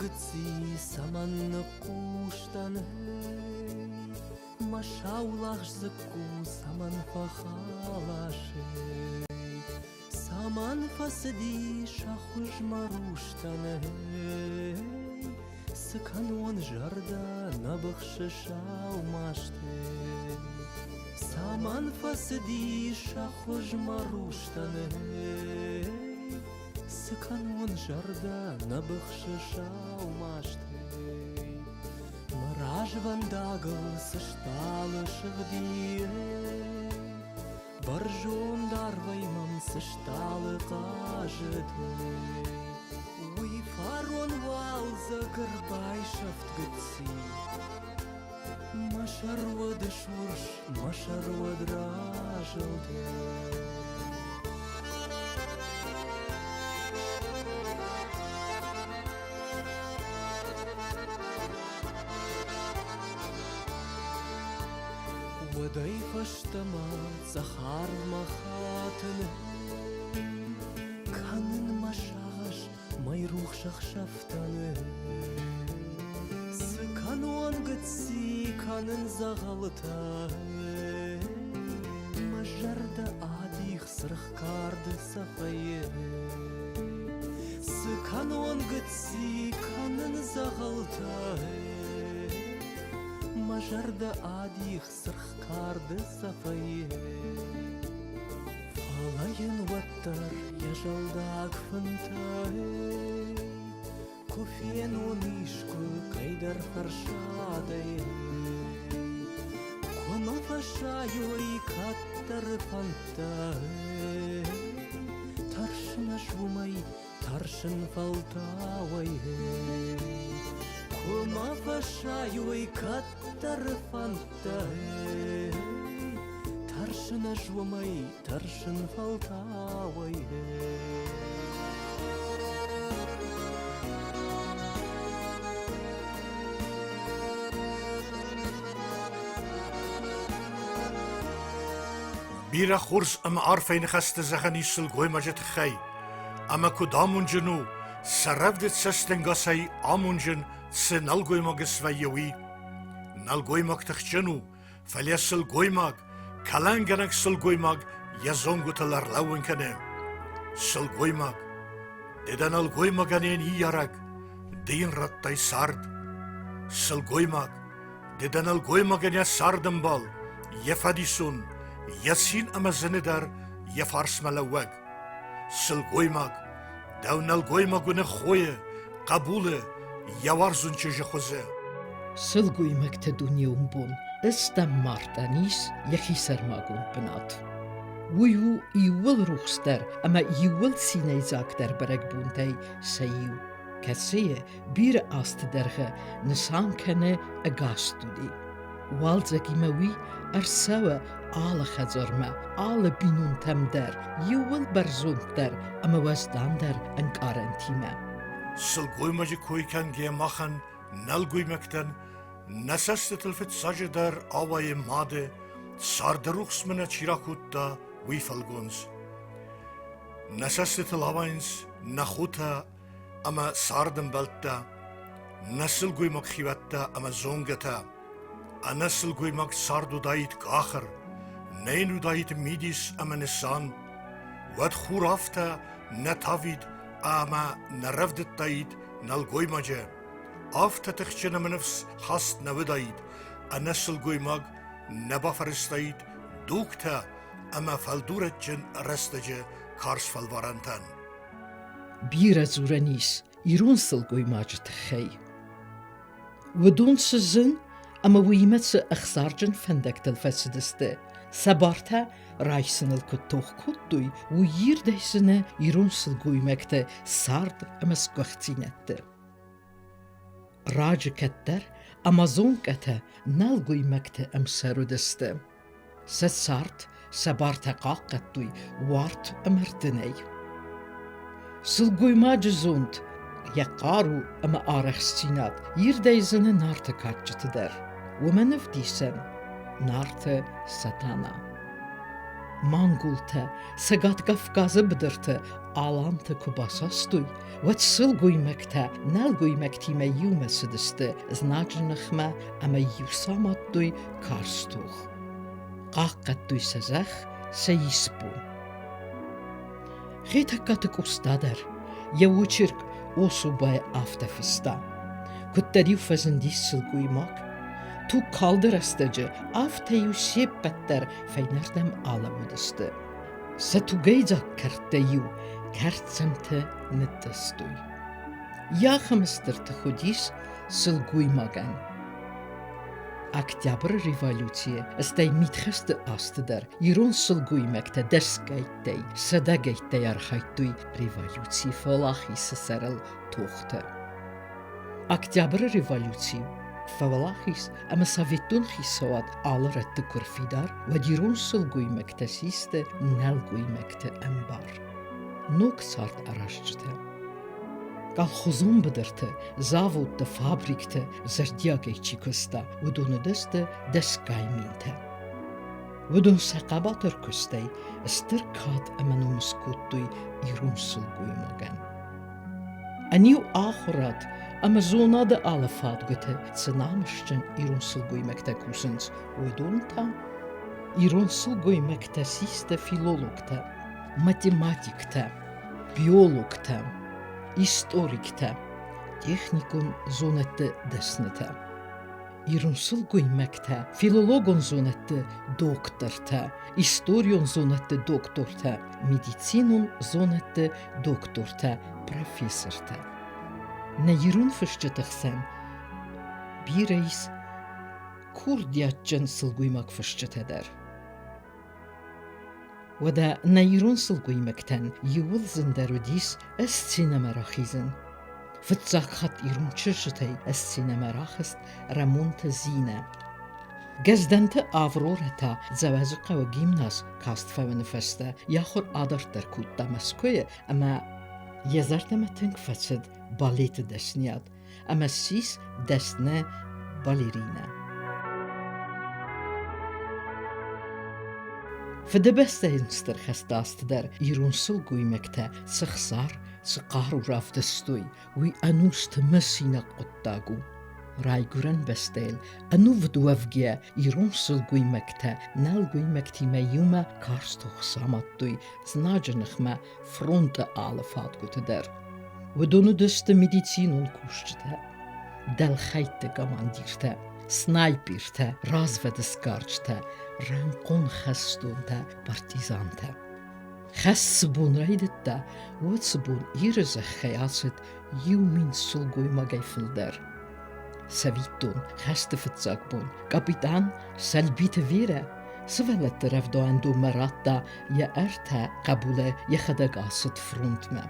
гыцци, цӕмӕн ныхъхъус дӕн, гъей? Мӕ саулагъз дзыкку цӕмӕн фӕхалас, ей? Цӕмӕн фӕцыди сӕ хуыз мӕ рустӕн, ей? Цы кӕнон, зӕрдӕ нӕ быхсы сау мастӕй? Цӕмӕн фӕцыди сӕ хуыз мӕ рустӕн, ей? Цы кӕнон, зӕрдӕ нӕ быхсы сау мастӕй? Мӕ развӕндагыл цы стъалы сыгъди, ей? Бӕрзонд арвӕй мӕм цы стъалы хъазыд, Уый фарон уалдзӕг ӕрбайсӕфт гыцци. Мӕ сӕр уӕд ысурс, мӕ сӕр уӕд разылд. Уӕдӕй фӕстӕмӕ цӕхӕрмӕ хатын, Кӕнын мӕ сагъӕс мӕйрухс ӕхсӕвтӕн. Цы кӕнон, гыцци, кӕнын дзӕгъӕлтӕ, Мӕ зӕрдӕ адих цыргъ карды цӕфӕй. Цы кӕнон, гыцци, кӕнын дзӕгъӕлтӕ, Мӕ зӕрдӕ адих цыргъ карды цӕфӕй. Фӕлӕ йын уӕддӕр йӕ зӕлдаг фынтӕй Куы фенон искуы кӕйдӕр фӕрсадӕй, Куы мӕ фӕсайой кӕддӕры фӕндтӕ, Тӕрсын ӕз уымӕй, тӕрсын фӕлтауӕй. Куы мӕ фӕсайой кӕддӕры фӕндтӕ, Тӕрсын ӕз уымӕй, тӕрсын фӕлтауӕй. Бирӕ хорз ӕмӕ арфӕйы ныхӕстӕ зӕгъӕн ис сылгоймаджы тыххӕй. Ӕмӕ куыд амонджын у, сӕ рӕвдыд цӕстӕнгасӕй амонджын цы нӕлгоймаг свӕййы, уый. Нӕлгоймаг тыхджын у, фӕлӕ сылгоймаг, кӕлӕнгӕнӕг сылгоймаг йӕ зонгуытыл ӕрлӕууын кӕны. Сылгоймаг, ды дӕ нӕлгоймагӕн йӕ ныййарӕг, ды йын радтай цард. Сылгоймаг, ды дӕ нӕлгоймагӕн йӕ цардӕмбал, йӕ фӕдисон, йӕ цин ӕмӕ зыны дӕр йӕ фарсмӕ лӕууӕг. Сылгоймаг, дӕу нӕлгоймаг уыны хойы, хъӕбулы, йӕ уарзон чызджы хуызы. Сылгоймӕгты дунеон бон ыстӕм мартӕн ис йӕхи сӕрмагонд бынат. Уый у иууыл рухсдӕр ӕмӕ иууыл цинӕйдзагдӕр бӕрӕгбонтӕй сӕ иу, кӕцыйы бирӕ азты дӕргъы нысан кӕны ӕгас дуне. Уалдзӕгимӕ уый ӕрцӕуы алы хӕдзармӕ, алы бинонтӕм дӕр иууыл бӕрзонддӕр ӕмӕ уӕздандӕр ӕнкъарӕнтимӕ. Сылгоймаджы кой кӕнгӕ махӕн, нӕлгоймӕгтӕн, нӕ цӕстытыл фыццаджыдӕр ауайы мады, царды рухсмӕ нӕ чи ракодта, уый фӕлгонц. Нӕ цӕстытыл ауайынц нӕ хотӕ ӕмӕ цардӕмбӕлттӕ, нӕ сылгоймаг хиуӕттӕ ӕмӕ зонгӕтӕ. Ӕнӕ сылгоймаг цард уыдаид къахыр, нӕ йын уыдаид мидис ӕмӕ нысан. Уӕд хур афтӕ нӕ тавид ӕмӕ нӕ рӕвдыдтаид нӕлгоймаджы. Афтӕ тыхджын ӕмӕ ныфс хаст нӕ уыдаид, ӕнӕ сылгоймаг нӕ бафӕрӕзтаид дугтӕ ӕмӕ фӕлдурӕджджын рӕстӕджы карз фӕлварӕнтӕн. Бирӕ дзурӕн ис ирон сылгоймаджы тыххӕй. Уыдон цы зын ӕмӕ уыимӕ цы ӕхсарджын фӕндӕгтыл фӕцыдысты, сӕ бартӕ райсыныл куыд тох кодтой, уый ирдӕй зыны ирон сылгоймӕгты цард ӕмӕ сгуыхтдзинӕдты. Раджы кӕддӕр амазонкӕтӕ нӕлгоймӕгты ӕмсӕр уыдысты. Сӕ цард, сӕ бартӕ хъахъхъӕдтой уарт ӕмӕ рдынӕй. Сылгоймаджы зонд, йӕ хъару ӕмӕ арӕхстдзинад ирдӕй зыны Нарты кадджыты дӕр. Уымӕн ӕвдисӕн Нарты Сатана. Мангултӕ Цӕгат Кавказы быдырты Аланты куы басастой, уӕд сылгоймӕгтӕ нӕлгоймӕгтимӕ иумӕ цыдысты знаджы ныхмӕ ӕмӕ-иу самадтой карз тох. Хъахъхъӕдтой сӕ зӕхх, сӕ исбон. Хетӕгкаты Къоста дӕр йӕ очерк Особайы афтӕ фыста: Куыддӕр-иу фӕзындис сылгоймаг, тугкалды рӕстӕджы, афтӕ-иу се ппӕт дӕр фӕйнӕрдӕм алӕууыдысты. Сӕ тугӕйдзаг кӕрдтӕ-иу кӕрддзӕмты нытътъыстой. Йӕ ахӕм стыр тых уыдис сылгоймагӕн. Октябры революцийы, стӕй мидхӕсты азты дӕр ирон сылгоймӕгтӕ дӕсгӕйттӕй, сӕдӕгӕйттӕй архайдтой революцийы фӕуӕлахизы сӕрыл тохты. Октябры революци фӕуӕлахиз ӕмӕ советон хицауад алы рӕтты куы рфидар, уӕд ирон сылгоймӕгтӕ систы нӕлгоймӕгты ӕмбар. Ног цард аразджытӕ. Колхозон быдырты, заводты, фабрикты зӕрдиагӕй чи куыста, уыдон уыдысты дӕсгай минтӕ. Уыдон сӕ хъӕбатыр куыстӕй стыр кад ӕмӕ ном скодтой ирон сылгоймагӕн. Ӕниу ахуырад ӕмӕ зонады алы фадгуыты цы намысджын ирон сылгоймӕгтӕ кусынц, уыдон та ирон сылгоймӕгтӕ систы филологтӕ, математиктӕ, биологтӕ, историктӕ, техникон зонӕдты дӕснытӕ. Ирон сылгоймӕгтӕ, филологон зонӕдты доктортӕ, историон зонӕдты доктортӕ, медицинон зонӕдты доктортӕ, профессортӕ. Нӕ ирон фысджыты хсӕн бирӕ ис курдиатджын сылгоймаг фысджытӕ дӕр. Уӕдӕ нӕ ирон сылгоймӕгтӕн иууыл зындӕр уыдис сценӕмӕ рахизын. Фыццаг хатт ирон чызджытӕй сценӕмӕ рахызт Рӕмонты Зинӕ. Гӕздӕнты Аврорӕ та Дзӕуӕджыхъӕуы гимназ каст фӕуыны фӕстӕ йӕ ахуыр адарддӕр кодта Мӕскуыйы ӕмӕ йӕ зӕрдӕмӕ тынг фӕцыд балеты дӕсныйад ӕмӕ ссис дӕсны балеринӕ. Фыдыбӕстӕйы стыр хӕсты азты дӕр ирон сылгоймӕгтӕ цы хсар, цы хъару равдыстой, уый ӕнусты мысинаг хъуыддаг у. Райгуырӕн бӕстӕйыл ӕнувыд уӕвгӕйӕ ирон сылгоймӕгтӕ нӕлгоймӕгтимӕ иумӕ карз тох самадтой знаджы ныхмӕ фронты алы фадгуыты дӕр. Уыдон уыдысты медицинон кусджытӕ, дӕлхӕйтты командиртӕ, снайпертӕ, развӕдсгарджытӕ, рӕнхъон хӕстонтӕ, партизантӕ. Хӕст цы бон райдыдта, уыцы бон Иры зӕххӕй ацыд 1000 сылгоймагӕй фылдӕр. Цӕвиттон, хӕсты фыццаг бон капитан Сӕлбиты Верӕ сывӕллӕтты рӕвдауӕндонмӕ радта йӕ ӕртӕ хъӕбулы, йӕхӕдӕг ацыд фронтмӕ.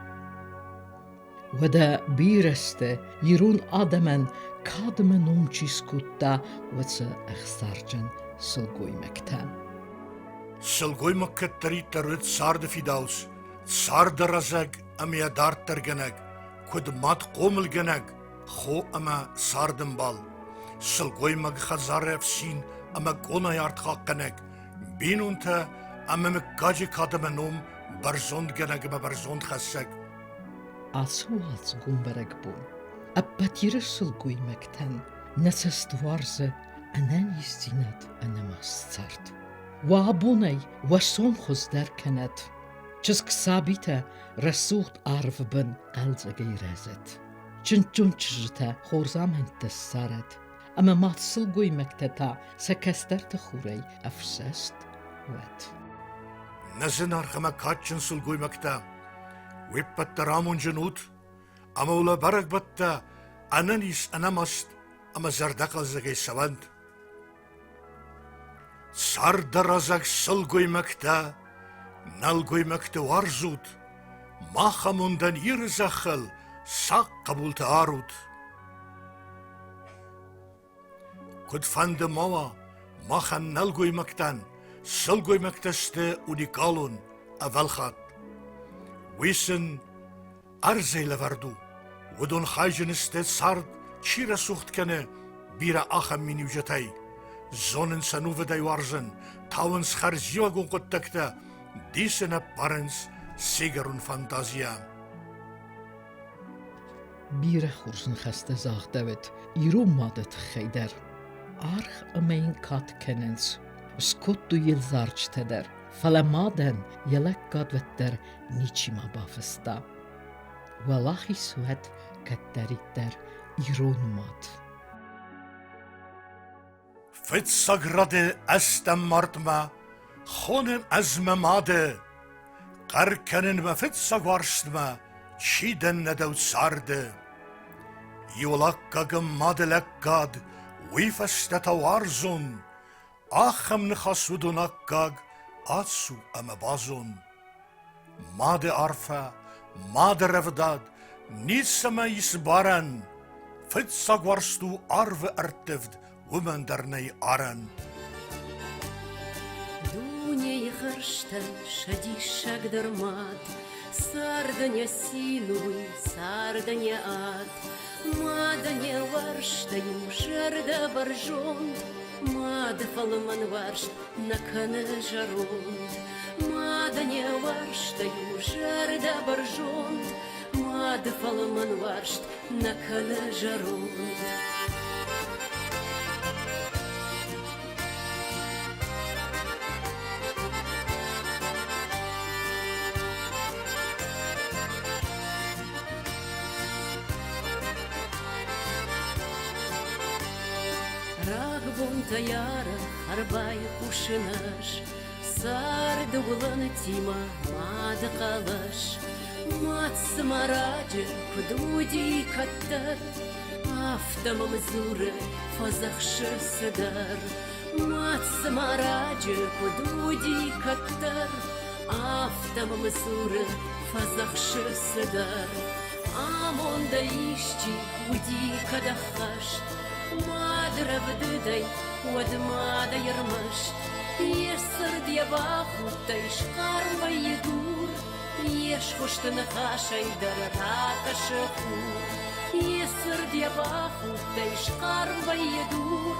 Уӕдӕ бирӕ сты, ирон адӕмӕн кадмӕ ном чи скодта, уыцы ӕхсарджын сылгоймӕгтӕ. Сылгоймаг кӕддӕриддӕр уыд царды фидауц, цардаразӕг ӕмӕ йӕ дарддӕргӕнӕг, куыд мад хъомылгӕнӕг, хо ӕмӕ цардӕмбал, сылгоймаг хӕдзары ӕфсин ӕмӕ къонайы ардхъахъхъӕнӕг, бинонтӕ ӕмӕ мыггаджы кад ӕмӕ ном бӕрзондгӕнӕг ӕмӕ бӕрзондхӕссӕг. Ацы уалдзыгон бӕрӕгбон ӕппӕт Иры сылгоймӕгтӕн нӕ цӕст уарзы ӕнӕниздзинад ӕнӕмаст цард. Уӕ абонӕй уӕ сом хуыздӕр кӕнӕд. Чызг сабитӕ рӕсугъд арвы бын хъӕлдзӕгӕй рӕзӕд. Чындздзон чызджытӕ хорз амӕндтӕ ссарӕд, ӕмӕ мад сылгоймӕгтӕ та сӕ кӕстӕрты хурӕй ӕфсӕст уӕд. Нӕ зынаргъ ӕмӕ кадджын сылгоймӕгтӕ, уе ппӕт дӕр амонджын ут, ӕмӕ уӕ бӕрӕгбӕттӕ ӕнӕниз, ӕнӕмаст ӕмӕ зӕрдӕхъӕлдзӕгӕй цӕуӕнт. Цардаразӕг сылгоймӕгтӕ, нӕлгоймӕгты уарзут, мах амондӕн Иры зӕххыл сахъ хъӕбулты арут. Куыдфӕнды ма уа, махӕн нӕлгоймӕгтӕн сылгоймӕгтӕ сты уникалон, ӕвӕлхатт. Уый сын ӕрдзӕй лӕвӕрд у. Уыдон хайджын сты цард чи рӕсугъд кӕны, бирӕ ахӕм миниуджытӕй. Зонынц ӕнувыдӕй уарзын, тауынц хӕрзиуӕгон хъуыддӕгтӕ, дисы нӕ ппарынц се гӕрон фантазийӕ. Бирӕ хорз ныхӕстӕ загъдӕуӕд ирон мады тыххӕй дӕр. Аргъ ӕмӕ йын кад кӕнынц. Скодтой йыл зарджытӕ дӕр, фӕлӕ мадӕн йӕ лӕггад уӕддӕр ничима бафыста. Уӕлахиз уӕд кӕддӕриддӕр ирон мад. Фыццаг рады ӕстӕм мартмӕ хонын ӕз мӕ мады, Хъӕр кӕнын мӕ фыццаг уарзтмӕ, чи дӕн нӕ дӕу царды. Иу лӕггагӕн мады лӕггад, уый фӕстӕ та уарзон, Ахӕм ныхас уыдон аккаг, ацу ӕмӕ базон. Мады арфӕ, мады рӕвдад, ницӕмӕ ис барӕн, Фыццаг уарзт у арвы ӕрттывд, уымӕн дӕр нӕй арӕн. Дунейы хӕрзтӕн сӕ диссагдӕр мад, Цардӕн йӕ цин уый, цардӕн йӕ ад. Мадӕн йӕ уарзтӕй у зӕрдӕ бӕрзонд, Мады фӕлмӕн уарзт нӕ кӕны зӕронд. Мадӕн йӕ уарзтӕй у зӕрдӕ бӕрзонд, Мады фӕлмӕн уарзт нӕ кӕны зӕронд. Рагбонтӕ арӕх ӕрбайхъусын ӕз Царды уылӕнтимӕ мады хъӕлӕс. Мад цыма раджы куыд уыди кӕддӕр, Афтӕ мӕм дзуры, фӕдзӕхсы цыдӕр. Мад цыма раджы куыд уыди кӕддӕр, Афтӕ мӕм дзуры, фӕдзӕхсы цыдӕр. Амондӕй исчи уыди кӕд ӕххӕст, Мады рӕвдыдӕй, уӕд мадӕй ӕрмӕст. Йе сырд йӕ бахудтӕй схъарм вӕййы дур, Йе схуысты ныхасӕй дӕр ракӕсы хур. Йе сырд йӕ бахудтӕй схъарм вӕййы дур,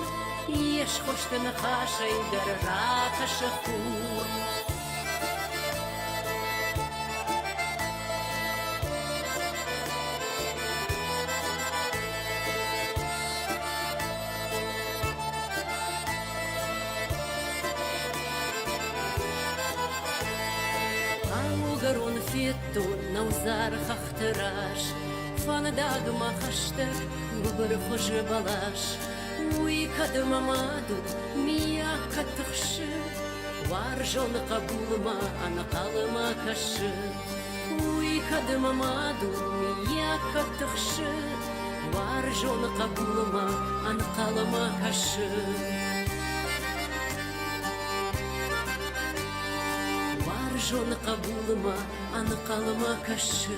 Йе схуысты ныхасӕй дӕр ракӕсы хур. Хъӕугӕрон федтон нӕудзар хӕхты раз, Фӕндагмӕ хӕстӕг гуыбыр хуызы бӕлас. Уый кӕд мӕ мад у, миййаг кӕд тыхсы, Уарзон хъӕбулмӕ ӕнхъӕлмӕ кӕсы. Уый кӕд мӕ мад у, миййаг кӕд тыхсы, Уарзон хъӕбулмӕ ӕнхъӕлмӕ кӕсы. Уарзон хъӕбулмӕ ӕнхъӕлмӕ кӕсы.